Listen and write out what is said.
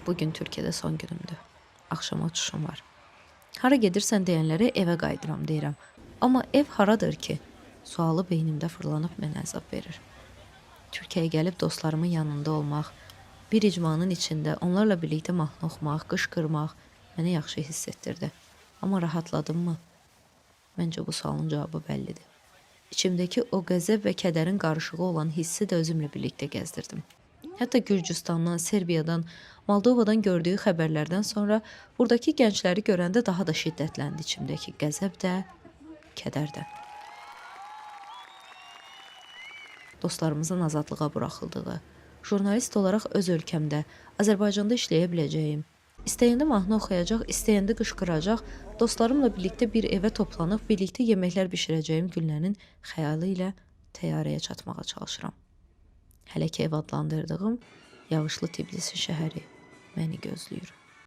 Bugün Türkiyədə son günümdür. Axşama uçuşum var. Hara gedirsən deyənlərə evə qayıdıram deyirəm. Amma ev haradır ki? Sualı beynimdə fırlanıb mənə əzab verir. Türkiyəyə gəlib dostlarımın yanında olmaq, bir icmanın içində onlarla birlikdə mahnı oxumaq, qışqırmaq mənə yaxşı hiss etdirdi. Amma rahatladımmı? Məncə bu sualın cavabı bəllidir. İçimdəki o qəzəb və kədərin qarışığı olan hissi də özümlə birlikdə gəzdirdim. Hətta Gürcüstandan, Serbiyadan, Moldovadan gördüyü xəbərlərdən sonra buradakı gəncləri görəndə daha da şiddətləndi içimdəki qəzəb də, kədər də. Dostlarımızın azadlığa buraxıldığı, jurnalist olaraq öz ölkəmdə, Azərbaycanda işləyə biləcəyim, istəyəndə mahnı oxuyacaq, istəyəndə qışqıracaq, dostlarımla birlikdə bir evə toplanıb birlikdə yeməklər bişirəcəyim günlərin xəyalı ilə təyyarəyə çatmağa çalışıram. Hələ ki ev adlandırdığım yağışlı Tbilisi şəhəri məni gözləyir.